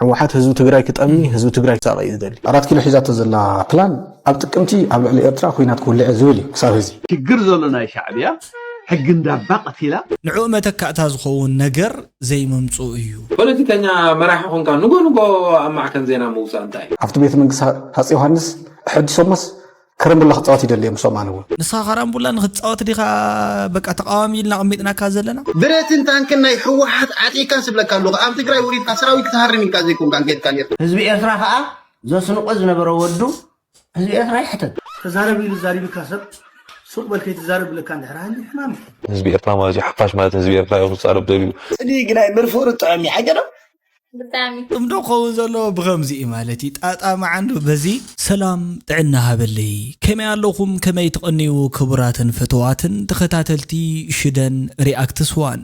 ህወሓት ህዝቢ ትግራይ ክጠሚ፣ ህዝቢ ትግራይ ክሳቐ እዩ ዝደሊ። ኣራት ኪሎ ሒዛቶ ዘላ ፕላን ኣብ ጥቅምቲ ኣብ ልዕሊ ኤርትራ ኩናት ክውልዕ ዝብል እዩ ክሳብ ህዚ። ችግር ዘሎ ናይ ሻዕብያ ሕጊ እንዳባ ቀቲላ። ንዕኡ መተካእታ ዝኸውን ነገር ዘይመምፅኡ እዩ። ፖለቲከኛ መራሒ ኮንካ ንጎ ንጎ ኣብ ማዕከን ዜና ምውፃእ እንታይ እዩ? ኣብቲ ቤተ መንግስቲ ሃፀይ ዮሃንስ ኣሐዲሶሞስ ከረምቡላ ክፃወት ይደሊ እዮም። ሶማን እውን ንስኻ ካራምቡላ ንክትፃወት ዲኻ በቃ ተቃዋሚ ኢልና ኣቐሚጥናካ ዘለና? ብረትን ታንክን ናይ ህወሓት ዓጢካ ዝብለካ ኣለኹ። ኣብ ትግራይ ወሪድካ ሰራዊት ክትሃርም ኢልካ ዘይኮንካ ጌድካ ነርካ። ህዝቢ ኤርትራ ከዓ ዘስንቆ ዝነበረ ወዱ ህዝቢ ኤርትራ ይሕተት። ተዛረብ ኢሉ ዛሪብካ ሰብ ሱቕ በል ከይትዛረብ ብለካ እንድሕር ሃልዩ ሕማም እዩ። ህዝቢ ኤርትራ ማለት እዩ ሓፋሽ ማለት ህዝቢ ኤርትራ እዩ ክዛረብ ደልዩ። ጽልኢ ግናይ ምርፍኡ ርጥዖም እዩ። ዓጀረም ብጣዕሚ ጥምዶ ክኸውን ዘለዎ ብኸምዚ እዩ ማለት እዩ። ጣጣ መዓንዱ በዚ ሰላም ጥዕና ሃበለይ። ከመይ ኣለኹም? ከመይ ትቐንዩ? ክቡራትን ፍትዋትን ተኸታተልቲ ሽደን ሪኣክትስ ዋን፣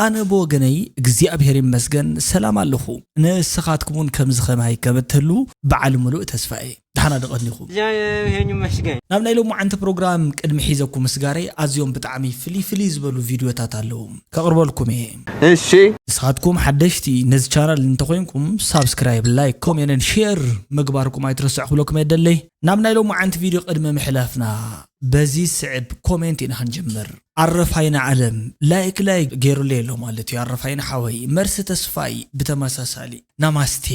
ኣነ ብወገነይ እግዚኣብሔር ይመስገን ሰላም ኣለኹ። ንስኻትኩም እውን ከምዚ ኸማይ ከም እትህሉ በዓል ምሉእ ተስፋ እየ። ደሓና ዶ ቀኒኹም? እግዚኣብሔር ይመስገን። ናብ ናይ ሎማዓንቲ ፕሮግራም ቅድሚ ሒዘኩም ምስጋረይ ኣዝዮም ብጣዕሚ ፍልይ ፍልይ ዝበሉ ቪድዮታት ኣለዉ ከቕርበልኩም እየ። እሺ ንስኻትኩም ሓደሽቲ ነዚ ቻናል እንተኾይንኩም ሳብስክራይብ፣ ላይክ፣ ኮሜንትን ሼር ምግባርኩም ኣይትረስዑ ክብለኩም እየ ደለይ። ናብ ናይ ሎማዓንቲ ቪድዮ ቅድሚ ምሕላፍና በዚ ስዕብ ኮሜንት ኢና ክንጅምር። ኣረፋይና ዓለም ላይክ ላይክ ገይሩለይ ኣሎ ማለት እዩ። ኣረፋይና ሓወይ መርሲ ተስፋይ ብተመሳሳሊ ናማስቴ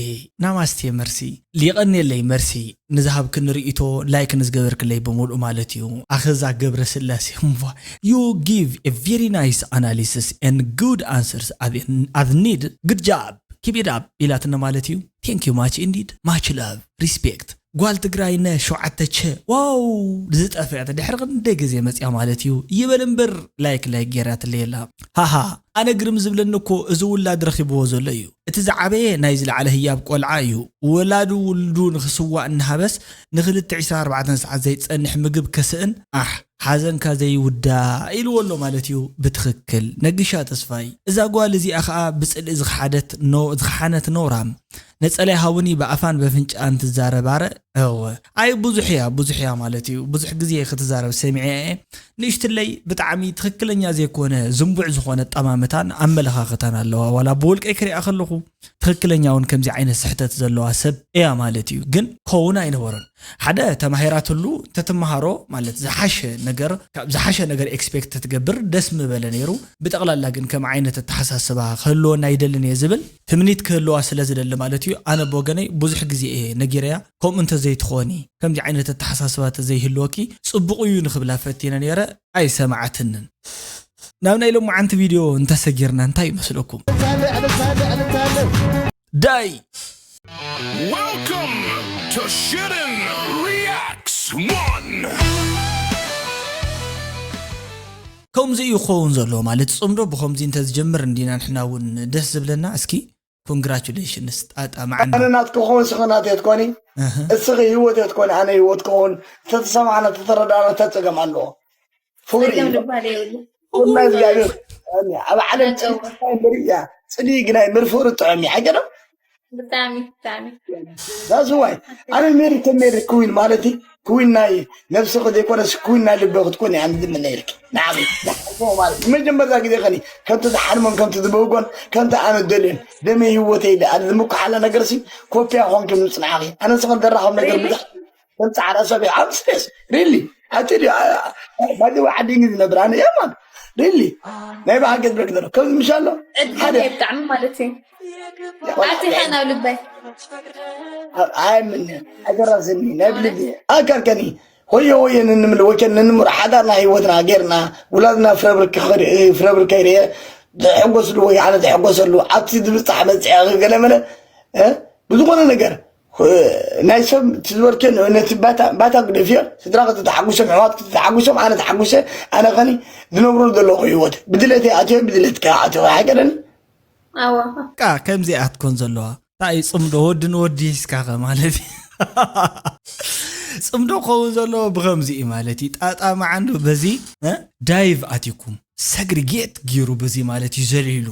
ናማስቴ መርሲ ሊቐንየለይ መርሲ ንዝሃብክኒ ርእይቶ ላይክ ንዝገበርክለይ ብምሉእ ማለት እዩ። ኣኸዛ ገብረ ስላሴ እምቧ you give a very nice analysis and good answers as need good job keep it up ኢላትና ማለት እዩ። Thank you much indeed much love respect ጓል ትግራይ ነ ሸውዓተ ቸ ዋው ዝጠፍአት ድሕሪ ክንደይ ግዜ መፅያ ማለት እዩ ይበል እምበር ላይክ ላይክ ገይራትለይ ኣላ። ሃሃ ኣነ ግርም ዝብለኒ እኮ እዚ ውላድ ረኺብዎ ዘሎ እዩ። እቲ ዝዓበየ ናይ ዝለዓለ ህያብ ቆልዓ እዩ። ወላዱ ውልዱ ንኽስዋእ እናሃበስ ንኽልተ ዕስራን ኣርባዕተን ሰዓት ዘይፀንሕ ምግብ ከስእን ኣሕ ሓዘንካ ዘይውዳእ ኢልዎ ኣሎ ማለት እዩ። ብትኽክል ነግሻ ተስፋይ እዛ ጓል እዚኣ ኸዓ ብፅልኢ ዝኸሓደት ኖ- ዝኸሓነት ኖራም ነፀላይ ሃቡኒ ብኣፋን በፍንጫን ትዛረብ ኣረ እወ ኣይ ብዙሕ እያ ብዙሕ እያ ማለት እዩ። ብዙሕ ግዜ ክትዛረብ ሰሚዐ እየ ንእሽትለይ ብጣዕሚ ትኽክለኛ ዘይኮነ ዝንቡዕ ዝኾነ ኣጠማምታን ኣመለኻኽታን ኣለዋ ዋላ ብውልቀይ ክሪኣ ከለኹ ትኽክለኛ እውን ከምዚ ዓይነት ስሕተት ዘለዋ ሰብ እያ ማለት እዩ። ግን ከውን ኣይነበሮን ሓደ ተማሂራትሉ ተትመሃሮ ማለት ዝሓሸ ነገር ካብ ዝሓሸ ነገር ኤክስፔክት ተትገብር ደስ ምበለ ነይሩ። ብጠቕላላ ግን ከም ዓይነት ኣተሓሳስባ ክህልወና ኣይደልን እየ ዝብል ትምኒት ክህልዋ ስለ ዝደሊ ማለት እዩ። ኣነ ብወገነይ ብዙሕ ግዜ እየ ነጊረያ ከምኡ እንተዘይትኾኒ ከምዚ ዓይነት ኣተሓሳስባ ተዘይህልወኪ ፅቡቕ እዩ ንኽብላ ፈቲነ ነይረ ኣይሰማዓትንን። ናብ ናይ ሎማዓንቲ ቪድዮ እንተሰጊርና እንታይ ይመስለኩም? ዳይ Welcome to Shootin' Reacts One. ከምዚ እዩ ክኸውን ዘለዎ ማለት ጽምዶ ብኸምዚ እንተዝጀምር እንዲና ንሕና እውን ደስ ዝብለና። እስኪ ኮንግራቹሌሽንስ ጣጣ መዓና። ኣነ ናትኪ ክኸውን ስኺ ናተይ ትኮኒ፣ እስኺ ህይወተይ ትኮኒ ኣነ ህይወት ክኸውን። እንተተሰማዕና እንተተረዳእና እንታይ ጸገም ኣለዎ? ፍቕሪ እዩ። ጸገም ዝበሃል የብሉ። ቁና እግዚኣብሔር ኣብ ዓለም ጽድቂ እምበር እያ ጽድቂ ግናይ ምርፍሩ ጥዑም እዩ። ሓቂ ዶ? ብጣዕሚ ብጣዕሚ ዛስ ዋይ ኣነ ሜሪ ተሜሪ ክዊን ማለት እዩ። ክዊን ናይ ነብስኺ ዘይኮነስ ክዊን ናይ ልቢ ክትኮን እያ ዝምነየልኪ። ንዓኺ ንዓኺ ማለት መጀመርታ ግዜ ኸኒ ከምቲ ዝሓልሞን ከምቲ ዝበህጎን ከምቲ ኣነ ደልዮን ደመይ ህይወተይ ኢለ ኣነ ዝምኩሓላ ነገር ሲ ኮፒያ ኾንኪ ምጽንዓኺ ኣነ ንስኽን ዘራኸብ ነገር ብዙሕ ከም ጻዕዳ ሰብ እየ። I'm serious really ኣትል ባዲ ዓዲ እንግሊዝ ነብር ኣነ እየ ማለት really ናይ ብሓቂ ዝብለክ ዘሎ ከምዚ ምሽ ኣሎ ሓደ ብጣዕሚ ማለት እዩ ኣቲኻ ናብ ልበይ ኣይምን ኣገራዝኒ ናይ ብልቢ ኣካልከኒ ሆየ ሆየ ንንምል ወከል ንንምር ሓዳርና ህይወትና ጌርና ውላድና ፍረብር ከይርየ ዝሕጎስሉ ወይ ኣነ ዝሕጎሰሉ ኣብቲ ዝብፃሕ በፅሐ ገለመለ ብዝኾነ ነገር ናይ ሰብ ትዝበልከ ነቲ ባታ ግደፍዮ ስድራ ከተተሓጉሶም ሕዋት ከተተሓጉሶም ኣነ ተሓጉሰ ኣነ ኸኒ ዝነብሮ ዘለኹ ህይወት ብድለተይ ኣትዮ ብድለትካ ኣትዮ ኣይቀደኒ ኣዋ ቃ ከምዚኣ ትኮን ዘለዋ እንታይ እዩ ጽምዶ ወዲ ንወዲ ሒዝካ ከ ማለት እዩ ጽምዶ ክኸውን ዘለዎ ብከምዚ እዩ ማለት እዩ ጣጣ መዓንዱ በዚ ዳይቭ ኣቲኩም ሰግሪጌት ገይሩ በዚ ማለት እዩ ዘልዒሉ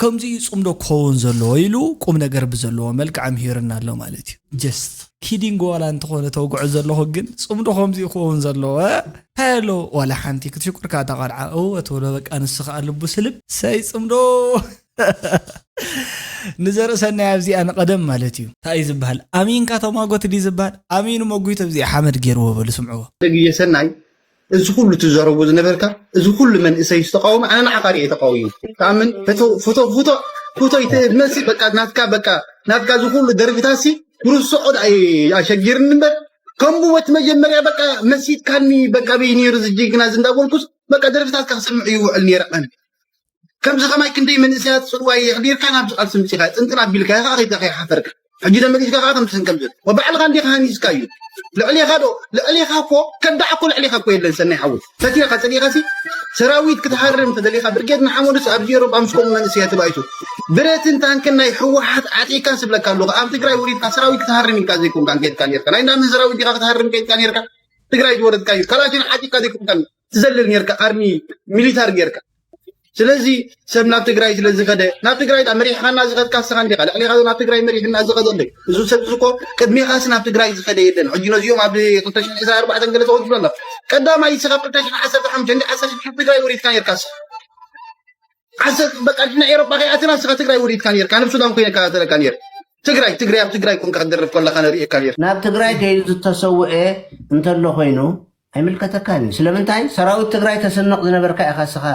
ከምዚ እዩ ጽምዶ ክኸውን ዘለዎ ኢሉ ቁም ነገር ብዘለዎ መልክዕ ኣምሂርና ኣሎ ማለት እዩ just kidding ዋላ እንተኾነ ተውግዖ ዘለኹ ግን ጽምዶ ከምዚ ክኸውን ዘለዎ እንታይ ኣሎ ዋላ ሓንቲ ክትሽኩርካ እታ ቆልዓ እወ ትብሎ በቃ ንሱ ከዓ ልቡ ስልብ ሰይ ጽምዶ ንዘርእሰናይ ኣብዚኣ ንቐደም ማለት እዩ። እንታይ እዩ ዝበሃል? ኣሚንካ ተማጎት ድዩ ዝበሃል? ኣሚኑ መጒቱ ኣብዚኣ ሓመድ ገይርዎ በሉ፣ ስምዕዎ። ግዜ ሰናይ፣ እዚ ኩሉ ትዘረቦ ዝነበርካ፣ እዚ ኩሉ መንእሰይ ዝተቃወመ፣ ኣነ ንዓኻ ሪኤ ተቃዊሙ። ተኣምን፣ ፍቶ ፍቶ ፍቶ ፍቶ ይትመስል። በቃ ናትካ በቃ ናትካ እዚ ኩሉ ደርፍታሲ ክርስዖ ኣሸጊርኒ እምበር፣ ከምቡ ወት መጀመርያ በቃ መሲጥካኒ። በቃ በይ ነይሩ ዝጅግና ዝንዳበልኩስ በቃ ደርፍታትካ ክሰምዕ ይውዕል ነይረ። ኣነ ከምዚ ከማይ ክንደይ መንእሰያት ጽልዋ የሕዲርካ ናብዚ ቃልሲ ምጺኻ ጥንጥን ኣቢልካ ኢኻ ከይተኸይሓፈርካ። ሕጂ ተመሊስካ ከዓ ከምስን ከምዚ ወባዕልኻ እንዲኻ ሃኒስካ እዩ። ልዕሌኻ ዶ ልዕሌኻ እኮ ከዳዕ እኮ ልዕሌኻ እኮ የለን። ሰናይ ሓወይ ፈቲኻ ጸሊኻሲ ሰራዊት ክትሃርም ተደሊኻ ብርጌድ ንሓመዱስ ኣብ ዜሮ ብኣምስኮም መንእሰያት ተባኢሱ ብረትን ታንክን ናይ ህወሓት ዓጢካ ስብለካ ኣለኹ። ኣብ ትግራይ ወሪድካ ሰራዊት ክትሃርም ኢልካ ዘይኮንካ ከድካ ነርካ። ናይ እንዳምን ሰራዊት ዲኻ ክትሃርም ከድካ ነርካ። ትግራይ ዝወረድካ እዩ። ካላሽን ዓጢካ ዘይኮንካ ትዘልል ነርካ። ኣርሚ ሚሊታር ጌርካ ስለዚ ሰብ ናብ ትግራይ ስለዝኸደ ናብ ትግራይ ዳ መሪሕኻና ዝኸድካ ስኻ እንዲኻ። ልዕሊኻ ናብ ትግራይ መሪሕና ዝኸደ ኣለይ። እዚ ሰብ እዚ እኮ ቅድሜኻስ ናብ ትግራይ ዝኸደ የለን። ሕጂ ነዚኦም ኣብ ክልተ ሽሕን ዕስራን ኣርባዕተን ገለ ተወዲሉ ኣሎ። ቀዳማይ ስኻ ክልተ ሽሕን ዓሰርተ ሓሙሽተ እንዲ ዓሰርተ ሽሕን ትግራይ ወሪድካ ነርካ ስኻ። ዓሰርተ በቃ ድና ኤሮፓ ከይኣትና ስኻ ትግራይ ወሪድካ ነርካ። ንብ ሱዳን ኮይነ ካተለካ ነር ትግራይ ትግራይ ኣብ ትግራይ ኮንካ ክደርፍ ከለካ ነርእየካ ነር ናብ ትግራይ ከይዱ ዝተሰውአ እንተሎ ኮይኑ ኣይምልከተካን እዩ። ስለምንታይ ሰራዊት ትግራይ ተስንቕ ዝነበርካ ኢኻ እስኻ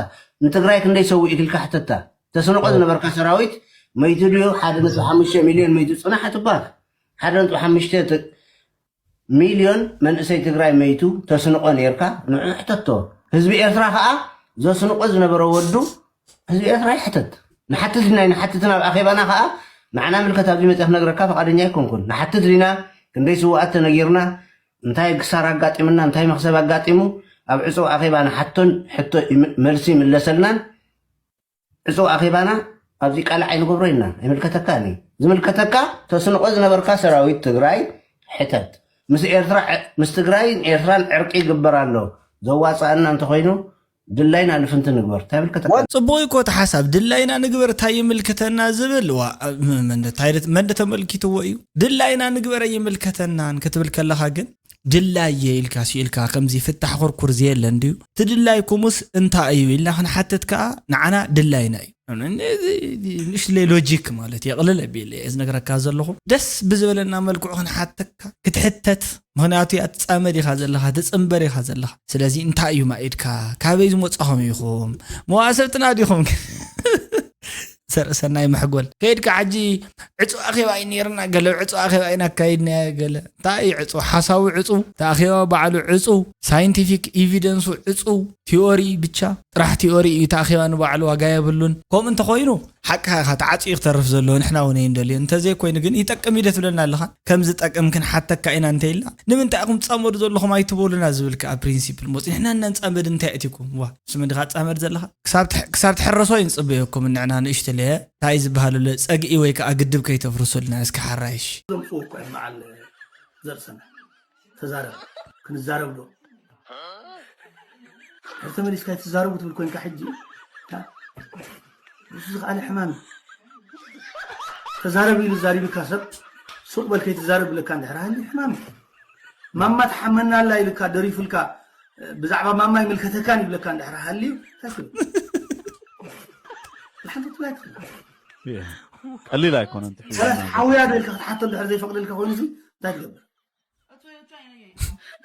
ንትግራይ ክንደይ ሰዊእክ ኢልካ ሕተታ። ተስንቆ ዝነበርካ ሰራዊት መይቱ ድዩ ሓደ ነጥቢ ሓሙሽተ ሚልዮን መይቱ ጽናሕ ትባክ ሓደ ነጥቢ ሓሙሽተ ሚልዮን መንእሰይ ትግራይ መይቱ ተስንቆ ነርካ ንዑ ሕተቶ። ህዝቢ ኤርትራ ከዓ ዘስንቆ ዝነበረ ወዱ ህዝቢ ኤርትራ ይሕተት። ንሓትት ዲና ኣይንሓትትን ኣብ ኣኼባና ከዓ ንዓና ምልከት ኣብዚ መፅያ ክነግረካ ፈቃደኛ ኣይኮንኩን። ንሓትት ዲና ክንደይ ስውኣት ተነጊርና እንታይ ክሳር ኣጋጢምና እንታይ መክሰብ ኣጋጢሙ ኣብ ዕፅው ኣኼባ ንሓቶን ሕቶ መልሲ ይምለሰልናን ዕፅው ኣኼባና ኣብዚ ቃልዕ ኣይንገብሮ ኢና። ኣይምልከተካን እዩ። ዝምልከተካ ተስንቆ ዝነበርካ ሰራዊት ትግራይ ሕተት። ምስ ኤርትራ ምስ ትግራይን ኤርትራን ዕርቂ ይግበር ኣሎ። ዘዋፅኣና እንተኮይኑ ድላይና ልፍንቲ ንግበር። እንታይ ይምልከተካ? ፅቡቅ እኮ እቲ ሓሳብ ድላይና ንግበር እንታይ ይምልከተና ዝብል ዋ፣ ም- ም- እንታይ ደ- መን ደ ተመልኪትዎ እዩ ድላይና ንግበር ኣይምልከተናን ክትብል ከለካ ግን ድላየ ኢልካ ስኢልካ ከምዚ ፍታሕ ኩርኩር ዝየለን ድዩ እቲ ድላይኩምስ እንታይ እዩ ኢልና ክንሓትት ከዓ ንዓና ድላይና እዩ ንሽለይ ሎጂክ ማለት የቕልል ኣቢለ እየ ዝነግረካ ዘለኹ ደስ ብዝበለና መልክዑ ክንሓተካ ክትሕተት ምኽንያቱ እያ ትጻመድ ኢኻ ዘለኻ ትጽንበር ኢኻ ዘለኻ ስለዚ እንታይ እዩ ማኢድካ ካበይ ዝመጻኹም ኢኹም መዋሰብትና ዲኹም ዘርእሰናይ መሕጎል ከይድካ ሕጂ ዕፁ ኣኼባ እዩ ነይርና ገለ ዕፁ ኣኼባ ኢና ኣካይድና ገለ እንታይ እዩ ዕፁ ሓሳዊ ዕፁ እቲ ኣኼባ ባዕሉ ዕፁ ሳይንቲፊክ ኢቪደንሱ ዕፁ ቲዮሪ ብቻ ጥራሕ ቲዮሪ እዩ እቲ ኣኼባ ንባዕሉ ዋጋ የብሉን ከምኡ እንተኮይኑ ሓቅኻ ኢኻ ተዓፅዩ ክተርፍ ዘለዎ ንሕና እውን ኣይንደልዮ እንተዘይኮይኑ ግን ይጠቅም እዩ ትብለና ኣለኻ ከም ዝጠቅም ክንሓተካ ኢና እንተ ኢልና ንምንታይ ኢኹም ትፃመዱ ዘለኹም ኣይትበሉና ዝብል ከዓ ፕሪንሲፕል ሞፅ ንሕና እናንፃመድ እንታይ ኣእቲኩም ዋ ስም እንዲኻ ትፃመድ ዘለኻ ክሳብ ትሕ- ክሳብ ትሕረሶ እዩ ንፅበየኩም ንዕና ንእሽትለየ እንታይ ዝበሃሉለ ፀግኢ ወይ ከዓ ግድብ ከይተፍርሱልና እስኪ ሓራይሽ ዘምፅኡ እኮ እዮም በዓል ዘርእሰናይ ተዛረብ ክንዛረብ ዶ ሕዚ ተመሊስካ ትዛረቡ ትብል ኮይንካ ሕጂ እሱ ዝኸኣለ ሕማም ተዛረብ ኢሉ ዛሪብካ ሰብ ሱቕ በል ከይትዛረብ ብለካ እንድሕር ሃልዩ ሕማም ማማ ተሓመናላ ኢልካ ደሪፉልካ ብዛዕባ ማማ ይምልከተካን ይብለካ እንድሕር ሃልዩ እንታይ ትብል ሓንቲ ትብላ ትኽእል ቀሊል ኣይኮነን ትሕዘና ሰለስ ሓውያ ዶ ኢልካ ክትሓቶ እንድሕር ዘይፈቅደልካ ኮይኑ እዚ እንታይ ትገብር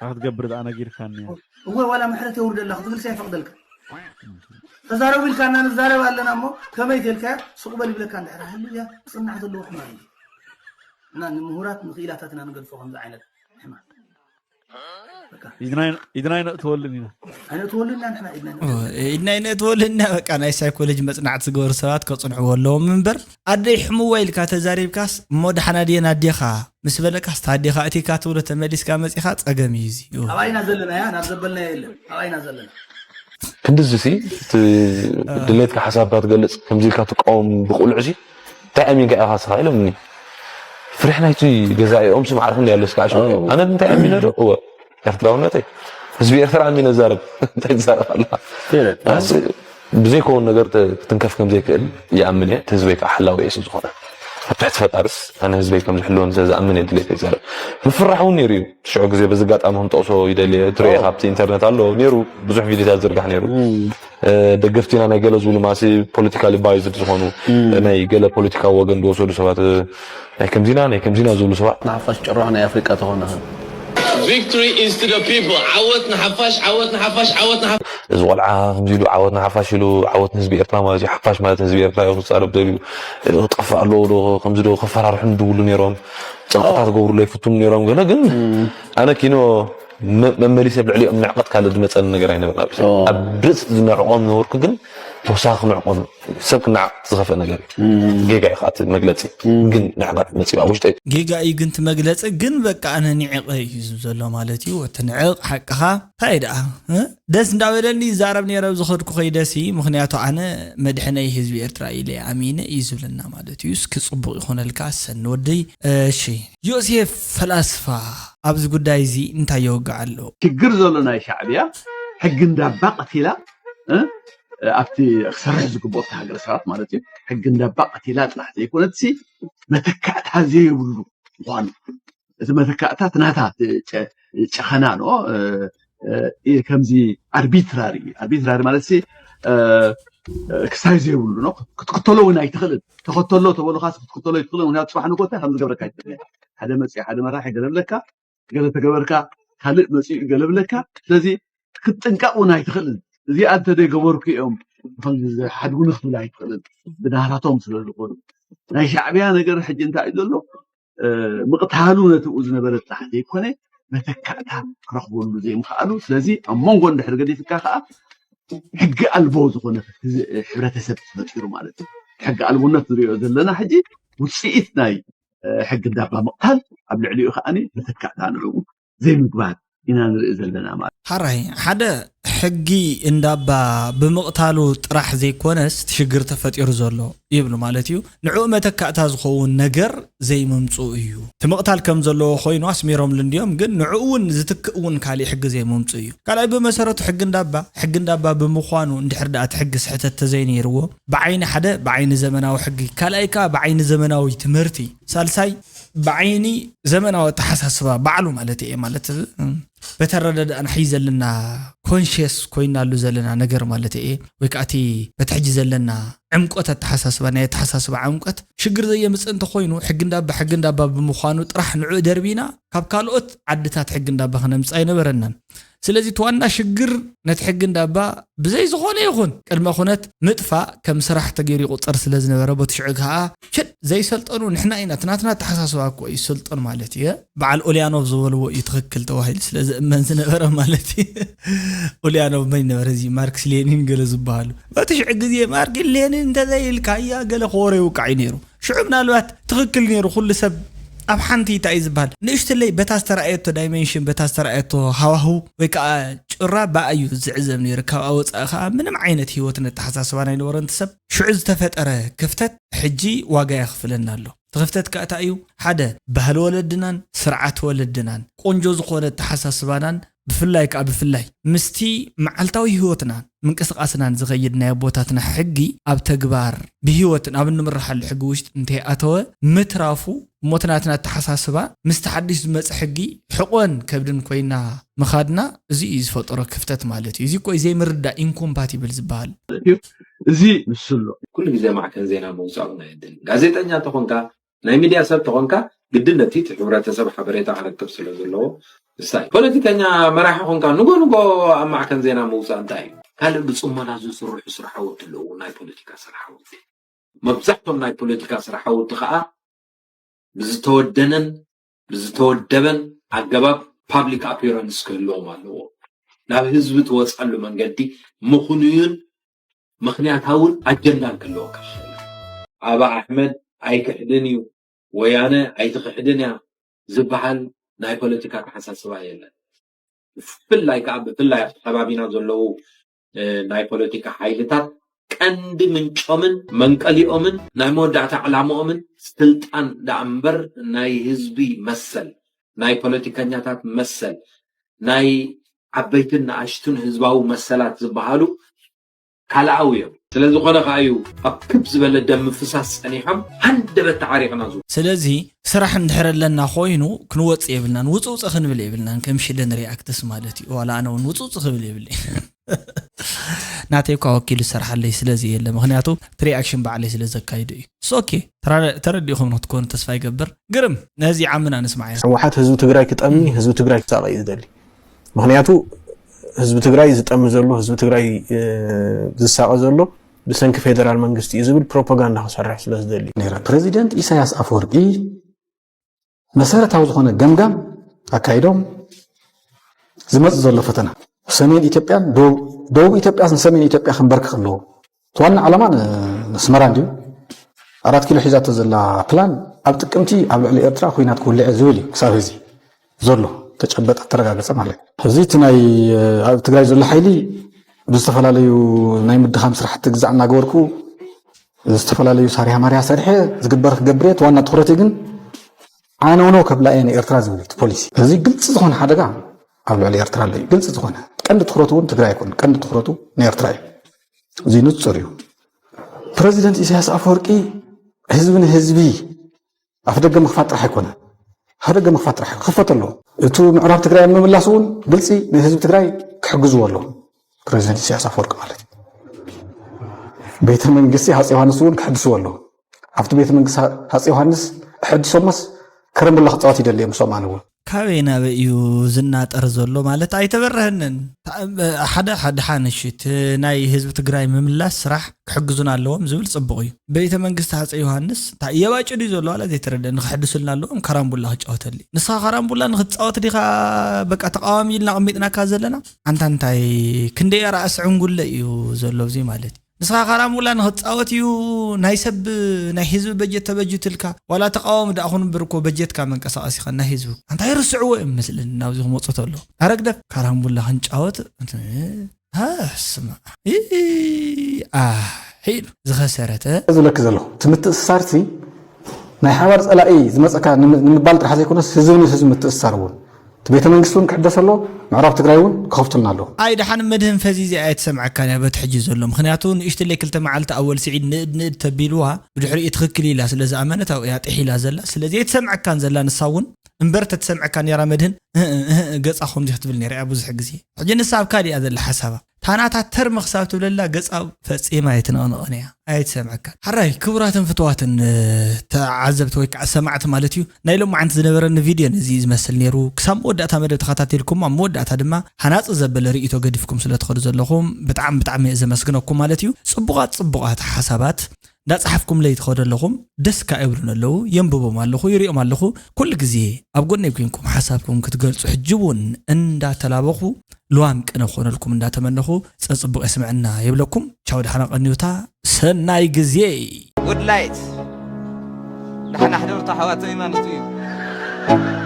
ኣክትገብር ደኣ ነጊርካኒ እያ እወ ዋላ ምሕረት የውርደላ ክትብልሲ ኣይፈቅደልካ ተዛረቡ ኢልካና ንዛረብ ኣለና እሞ ከመይ ተልካ ሱቅ በል ይብለካ እንድሕር ሃልዩ እያ ፅናሕ ዘለዎ ሕማም እዩ እና ንምሁራት ንክኢላታትና ንገድፎ ከምዚ ዓይነት ሕማም ኢድና ነእትወልን ኢና ኣይነእትወልና ንሕና ኢድና ኢድና ኣይነእትወልን ኢና በቃ ናይ ሳይኮሎጂ መፅናዕቲ ዝገበሩ ሰባት ከፅንሕዎ ኣለዎም እምበር ኣደይ ሕሙዋ ኢልካ ተዛሪብካስ እሞ ዳሕና ድየን ኣዴኻ ምስ በለካስ ታዴኻ እቲካ ትብሎ ተመሊስካ መፂኻ ፀገም እዩ እዚ ኣባይና ዘለና ያ ናብ ዘበልና የለን ኣባይና ዘለና ክንድዚ ሲ ድሌትካ ሓሳብካ ትገልፅ ከምዚ ኢልካ ትቃወም ብቁልዕ ሲ እንታይ ኣሚንካ ኢኻ ስኻ ኢሎምኒ ፍርሒ ናይቲ ገዛኢኦም ስም ዓርፍ እንዲ ኣለስካ ኣሽ ኣነ እንታይ ኣሚነ ዶ እወ ኤርትራውነተይ ህዝቢ ኤርትራ ኣሚነ ዛረብ እንታይ ትዛረብ ኣለኻ ብዘይከውን ነገር ክትንከፍ ከም ዘይክእል ይኣምን እየ ህዝበይ ከዓ ሓላዊ እየ ስዝኾነ ካብ ትሕቲ ፈጣርስ ኣነ ህዝበይ ከም ዝሕልወን ስለ ዝኣምን እየ ድሌት ይዛረብ። ምፍራሕ እውን ነይሩ እዩ። ሽዑ ግዜ በዚ ኣጋጣሚ ክንጠቕሶ ይደሊ እየ። ትሪኦ ካብቲ ኢንተርነት ኣሎ ነይሩ፣ ብዙሕ ቪድዮታት ዝርጋሕ ነይሩ። ደገፍቲና ናይ ገለ ዝብሉ ማሲ ፖለቲካሊ ባይዝድ ዝኾኑ ናይ ገለ ፖለቲካዊ ወገን ዝወሰዱ ሰባት ናይ ከምዚና ናይ ከምዚና ዝብሉ ሰባት ንሓፋሽ ጭራሕ ናይ ኣፍሪቃ ተኾነ Victory is to the people. ዓወት ንሓፋሽ፣ ዓወት ንሓፋሽ፣ ዓወት ንሓፋሽ። እዚ ቆልዓ ከምዚ ኢሉ ዓወት ንሓፋሽ ኢሉ ዓወት ንህዝቢ ኤርትራ ማለት እዩ። ሓፋሽ ማለት ህዝቢ ኤርትራ እዩ ክጻረብ ደልዩ ክጠፍእ ኣለዎ ዶ ከምዚ ዶ ከፈራርሑን ድውሉ ነይሮም። ጸቕጥታት ገብሩሎ ይፍትኑ ነይሮም። ገለ ግን ኣነ ኪኖ መመሊሰ ኣብ ልዕሊኦም ንዕቐት ካልእ ዝመጸኒ ነገር ኣይነበርና። ኣብ ርእሲ ዝነዕቖም ነበርኩ ግን ተወሳኺ ክንዕቆም ሰብ ክነዓቕ ዝኸፍእ ነገር እዩ። ጌጋ እዩ ከዓ እቲ መግለጺ ግን ንዕቐት መጺኡ ኣብ ውሽጠይ ጌጋ እዩ ግን እቲ መግለፂ ግን በቃ ኣነ ኒዕቐ እዩ ዝብል ዘሎ ማለት እዩ። እቲ ንዕቕ ሓቅኻ እንታይ ደኣ እ? ደስ እንዳበለኒ ይዛረብ ነይረ ኣብ ዝኸድኩ ከይደሲ ምክንያቱ ኣነ መድሕነይ ህዝቢ ኤርትራ ኢለ ኣሚነ እዩ ዝብለና ማለት እዩ። እስኪ ፅቡቅ ይኾነልካ ሰኒ ወደይ። እሺ ዮሴፍ ፈላስፋ ኣብዚ ጉዳይ እዚ እንታይ የወግዕ ኣሎ? ችግር ዘሎ ናይ ሻዕብያ ሕጊ እንዳባ ቀቲላ እ? ኣብቲ ክሰርሕ ዝግብኦ ኣብቲ ሃገረ ሰባት ማለት እዩ ሕጊ እንዳባ ቀቲላ ጥራሕ ዘይኮነትሲ መተካእታ ዘይብሉ ምኳኑ እቲ መተካእታ እቲ ናታ እቲ ጨ- ጨኸና ኖ እ፣ እ፣ ከምዚ ኣርቢትራሪ ኣርቢትራሪ ማለት ሲ እ፣ እ፣ ክሳይ ዘይብሉ ነው ክትክተሎ እውን ኣይትኽእልን ተኸተሎ ተበሉካ ክትክተሎ ኣይትኽእልን ምክንያቱ ፅባሕ ንጎታ ከም ዝገብረካ ኣይትኽእልን ሓደ መፅኡ ሓደ መራሒ ገለብለካ ገለ ተገበርካ ካልእ መፅኡ ገለብለካ ስለዚ ክትጥንቀቅ እውን ኣይትኽእልን እዚኣ እንተ ገበርኩ እዮም ዝሓድጉ ንክትብል ኣይትኽእልን ብናህራቶም ስለ ዝኾኑ ናይ ሻዕብያ ነገር ሕጂ እንታይ እዩ ዘሎ ምቕታሉ ነቲ ብኡ ዝነበረ ጥራሕ ዘይኮነ መተካእታ ክረኽበሉ ዘይምኽኣሉ ስለዚ ኣብ መንጎ እንድሕር ገዲፍካ ከዓ ሕጊ ኣልቦ ዝኾነ ህዝ- ሕብረተሰብ ተፈጢሩ ማለት እዩ ሕጊ ኣልቦነት ንሪኦ ዘለና ሕጂ ውፅኢት ናይ ሕጊ እንዳባ ምቕታል ኣብ ልዕሊኡ ከዓ መተካእታ ንዕኡ ዘይምግባር ኢና ንርኢ ዘለና ማለት ሓራይ ሓደ ሕጊ እንዳባ ብምቕታሉ ጥራሕ ዘይኮነስ እቲ ሽግር ተፈጢሩ ዘሎ ይብሉ ማለት እዩ። ንዕኡ መተካእታ ዝኸውን ነገር ዘይምምፅኡ እዩ። እቲ ምቕታል ከም ዘለዎ ኮይኑ ኣስሚሮምሉ እንድዮም፣ ግን ንዕኡ እውን ዝትክእ እውን ካሊእ ሕጊ ዘይምምፅኡ እዩ። ካልኣይ ብመሰረቱ ሕጊ እንዳባ ሕጊ እንዳባ ብምዃኑ እንድሕር ደኣ እቲ ሕጊ ስሕተት ተዘይነይርዎ ብዓይኒ ሓደ ብዓይኒ ዘመናዊ ሕጊ ካልኣይ ከዓ ብዓይኒ ዘመናዊ ትምህርቲ ሳልሳይ ብዓይኒ ዘመናዊ ኣተሓሳስባ ባዕሉ ማለት እየ ማለት በተረዳድኣና ሕይ ዘለና ኮንሽስ ኮይናሉ ዘለና ነገር ማለት እየ ወይ ከዓ እቲ በቲ ሕጂ ዘለና ዕምቆት ኣተሓሳስባ ናይ ኣተሓሳስባ ዕምቆት ሽግር ዘየምፅእ እንተኮይኑ ሕጊ እንዳባ ሕጊ እንዳባ ብምዃኑ ጥራሕ ንዑ ደርቢና ካብ ካልኦት ዓድታት ሕጊ እንዳባ ክነምፅእ ኣይነበረናን ስለዚ እቲ ዋና ሽግር ነቲ ሕጊ እንዳባ ብዘይ ዝኾነ ይኹን ቅድመ ኩነት ምጥፋእ ከም ስራሕ ተገይሩ ይቑፀር ስለ ዝነበረ በቲ ሽዑ ከዓ ሽድ ዘይሰልጠኑ ንሕና ኢና እቲ ናትና ኣተሓሳስባ እኮ እዩ ዝሰልጠኑ ማለት እዩ በዓል ኦልያኖቭ ዝበልዎ እዩ ትኽክል ተባሂሉ ስለ ዝእመን ዝነበረ ማለት እዩ ኦልያኖቭ መን ነበረ እዚ ማርክስ ሌኒን ገለ ዝበሃሉ በቲ ሽዑ ግዜ ማርኪን ሌኒን እንተዘይልካ እያ ገለ ክወረ ይውቃዕ እዩ ነይሩ ሽዑ ምናልባት ትኽክል ነይሩ ኩሉ ሰብ ኣብ ሓንቲ እንታይ እዩ ዝበሃል ንእሽትለይ በታ ዝተረኣየቶ ዳይሜንሽን በታ ዝተረኣየቶ ሃዋህው ወይ ከዓ ጭራ ብኣ እዩ ዝዕዘብ ነይሩ ካብኣ ወፃኢ ከዓ ምንም ዓይነት ህይወትን ኣተሓሳስባን ኣይነበሮን እቲ ሰብ ሽዑ ዝተፈጠረ ክፍተት ሕጂ ዋጋ የኽፍለና ኣሎ እቲ ክፍተት ከዓ እንታይ እዩ ሓደ ባህሊ ወለድናን ስርዓት ወለድናን ቆንጆ ዝኾነ ኣተሓሳስባናን ብፍላይ ከዓ ብፍላይ ምስቲ መዓልታዊ ህይወትናን ምንቅስቃስናን ዝኸይድ ናይ ኣቦታትና ሕጊ ኣብ ተግባር ብህይወትን ኣብ እንምርሓሉ ሕጊ ውሽጢ እንተይኣተወ ምትራፉ እሞ እቲ ናትና ኣተሓሳስባ ምስቲ ሓድሽ ዝመፀ ሕጊ ሕቆን ከብድን ኮይና ምኻድና እዚ እዩ ዝፈጠሮ ክፍተት ማለት እዩ እዚ እኮ እዩ ዘይምርዳእ ኢንኮምፓቲብል ዝበሃል እዩ እዚ ንሱ ኣሎ ኩሉ ግዜ ማዕከን ዜና ምውፃእ እውን ኣየድልን ጋዜጠኛ እንተኾንካ ናይ ሚድያ ሰብ ተኾንካ ግድን ነቲ እቲ ሕብረተሰብ ሓበሬታ ክረክብ ስለ ዘለዎ ንሳ እዩ ፖለቲከኛ መራሒ ኾንካ ንጎ ንጎ ኣብ ማዕከን ዜና ምውፃእ እንታይ እዩ ካልእ ብፅሞና ዝስርሑ ስራሓውቲ ኣለዉ ናይ ፖለቲካ ስራሓውቲ መብዛሕቶም ናይ ፖለቲካ ስራሓውቲ ከዓ ብዝተወደነን ብዝተወደበን ኣገባብ ፓብሊክ ኣፒራንስ ክህልዎም ኣለዎ ናብ ህዝቢ ትወፀሉ መንገዲ ምኽኑዩን ምኽንያታውን ኣጀንዳን ክህልወካ ክኽእል ኣባ ኣሕመድ ኣይክሕድን እዩ ወያነ ኣይትኽሕድን እያ ዝበሃል ናይ ፖለቲካ ተሓሳስባ የለን ብፍላይ ከዓ ብፍላይ ኣብቲ ከባቢና ዘለዉ ናይ ፖለቲካ ሓይልታት ቀንዲ ምንጮምን መንቀሊኦምን ናይ መወዳእታ ዕላምኦምን ስልጣን ደኣ እምበር ናይ ህዝቢ መሰል ናይ ፖለቲከኛታት መሰል ናይ ዓበይትን ንኣሽቱን ህዝባዊ መሰላት ዝበሃሉ ካልኣዊ እዮም። ስለዝኾነ ከዓ እዩ ኣብ ክብ ዝበለ ደም ምፍሳስ ጸኒሖም ሃንደበት ተዓሪቕና ዝ ስለዚ ስራሕ እንድሕር ኣለና ኮይኑ ክንወፅእ የብልናን፣ ውፅውፀ ክንብል የብልናን። ከም ሽደን ሪኣክትስ ማለት እዩ። ዋላ ኣነ እውን ውፅውፅ ክብል የብለይ። ናተይ እኳ ወኪሉ ዝሰርሓለይ ስለዚ የለ፣ ምክንያቱ እቲ ሪኣክሽን ባዕለይ ስለ ዘካይዶ እዩ። ሶኬ ተረዲእኹም ክትኮኑ ተስፋ ይገብር። ግርም ነዚ ዓምና ንስማዕ ኢና። ህወሓት ህዝቢ ትግራይ ክጠሚ፣ ህዝቢ ትግራይ ክሳቐ እዩ ዝደሊ። ምክንያቱ ህዝቢ ትግራይ ዝጠሚ ዘሎ፣ ህዝቢ ትግራይ ዝሳቐ ዘሎ ብሰንኪ ፌደራል መንግስቲ እዩ ዝብል ፕሮፓጋንዳ ክሰርሕ ስለ ዝደሊ። ነይረ። ፕሬዚደንት ኢሳያስ ኣፈወርቂ መሰረታዊ ዝኾነ ገምጋም ኣካይዶም ዝመፅእ ዘሎ ፈተና ሰሜን ኢትዮጵያን ደቡብ ኢትዮጵያ ንሰሜን ኢትዮጵያ ክንበርክ ከለዎ ዋና ዓላማ ንስመራ እንዲዩ። ኣራት ኪሎ ሒዛቶ ዘላ ፕላን ኣብ ጥቅምቲ ኣብ ልዕሊ ኤርትራ ኩናት ክውልዕ ዝብል እዩ ክሳብ ህዚ ዘሎ ተጨበጠ ተረጋገፀ ማለት እዩ። እዚ እቲ ናይ ኣብ ትግራይ ዘሎ ሓይሊ ብዝተፈላለዩ ናይ ምድኻም ስራሕቲ ግዛዕ እናገበርኩ ዝተፈላለዩ ሳሪያ ማርያ ሰሪሐ ዝግበር ክገብር እየ። እቲ ዋና ትኩረት ግን ዓነውነው ከብላ እየ ንኤርትራ ዝብል እቲ ፖሊሲ። እዚ ግልፂ ዝኾነ ሓደጋ ኣብ ልዕሊ ኤርትራ ኣሎ እዩ። ግልፂ ዝኾነ ቀንዲ ትኩረቱ እውን ትግራይ ኣይኮን፣ ቀንዲ ትኩረቱ ንኤርትራ እዩ። እዚ ንፁር እዩ። ፕረዚደንት ኢሳያስ ኣፈወርቂ ህዝቢ ንህዝቢ ኣፍደገ ምኽፋት ጥራሕ ኣይኮነ፣ ኣፍደገ ምኽፋት ጥራሕ ክኽፈት ኣለዎ። እቱ ምዕራብ ትግራይ ኣብ ምምላስ እውን ግልፂ ንህዝቢ ትግራይ ክሕግዝዎ ኣለዎም። ፕረዚደንት ኢሳያስ ኣፈወርቂ ማለት እዩ። ቤተ መንግስቲ ሃፀ ዮሃንስ እውን ክሕድስዎ ኣለዎም። ኣብቲ ቤተ መንግስቲ ሃፀ ዮሃንስ ሕድሶሞስ ከረምቡላ ክፃወት ይደሊ እዮም። ሶማን እውን ካበይ ናበይ እዩ ዝናጠር ዘሎ ማለት ኣይተበረሀንን። ሓደ ሓደ ሓንሽ እቲ ናይ ህዝቢ ትግራይ ምምላስ ስራሕ ክሕግዙን ኣለዎም ዝብል ፅቡቕ እዩ። ቤተ መንግስቲ ሃፀ ዮሃንስ እንታይ እየባጭ ድዩ ዘሎ ዋላ ዘይተረደ ንክሕድሱልና ኣለዎም። ካራምቡላ ክጫወተሊ ንስኻ ካራምቡላ ንክትፃወት ዲኻ በቃ ተቃዋሚ ኢልና ኣቐሚጥናካ ዘለና ኣንታ እንታይ ክንደይ ራእሲ ዕንጉለ እዩ ዘሎ እዚ ማለት እዩ። ንስኻ ካራምቡላ ንክትፃወት እዩ ናይ ሰብ ናይ ህዝቢ በጀት ተበጅትልካ ዋላ ተቃዋሚ ደኣ ኩን እምበር እኮ በጀትካ መንቀሳቀሲኻ ናይ ህዝቢ ኣንታይ ርስዕዎ እዮም መስለኒ ናብዚ ክመፁ ተሎ ኣረግደፍ ካራምቡላ ክንጫወት ስማ ሒሉ ዝኸሰረተ ዝብለኪ ዘለኹ እቲ ምትእስሳርሲ ናይ ሓባር ፀላኢ ዝመፀካ ንምባል ጥራሕ ዘይኮነስ ህዝቢ ንህዝቢ ምትእስሳር እውን እቲ ቤተ መንግስቲ እውን ክሕደስ ኣሎ ምዕራብ ትግራይ እውን ክኸፍቱልና ኣለዎ። ኣይ ደሓን መድህን ፈዚዚ ኣየትሰምዐካን እያ በቲ ሕጂ ዘሎ ምክንያቱ ንእሽትለይ ክልተ መዓልቲ ኣወል ስዒድ ንእድ ንእድ ተቢልዋ ብድሕሪኡ ትኽክል ኢላ ስለ ዝኣመነት ኣብኡ እያ ጥሒላ ዘላ ስለዚ ኣይትሰምዐካን ዘላ ንሳ እውን እምበር ተትሰምዐካ ነራ መድህን ገፃ ከምዚ ክትብል ነራ እያ ብዙሕ ግዜ ሕጂ ንሳ ኣብ ካሊእ እያ ዘላ ሓሳባ ታናታ ተርሚ ክሳብ ትብለላ ገጻ ፈጺማ ኣይትነቕንቕን እያ ኣይትሰምዐካን ሓራይ ክቡራትን ፍትዋትን ተዓዘብቲ ወይ ከዓ ሰማዕቲ ማለት እዩ ናይ ሎማዓንቲ ዝነበረኒ ቪድዮ ነዚ እዩ ዝመስል ነይሩ ክሳብ መወዳእታ መደብ ተኸታቲልኩም ኣብ መወዳእታ ድማ ሃናፂ ዘበለ ርእይቶ ገዲፍኩም ስለ ትኸዱ ዘለኹም ብጣዕሚ ብጣዕሚ እየ ዘመስግነኩም ማለት እዩ ፅቡቓት ፅቡቓት ሓሳባት እንዳፀሓፍኩምለይ ትኸዱ ኣለኹም ደስ ካ እብሉን ኣለዉ የንብቦም ኣለኹ ይሪኦም ኣለኹ ኩሉ ግዜ ኣብ ጎነይ ኮንኩም ሓሳብኩም ክትገልፁ ሕጂ እውን እንዳተላበኹ ልዋም ቅነ ክኾነልኩም እንዳተመነኹ ፀፅቡቕ የስምዐና የብለኩም ቻው ደሓና ቀንዩታ ሰናይ ግዜ ጉድ ላይት ደሓና ሕደርታ ሓዋተይ ማለት እዩ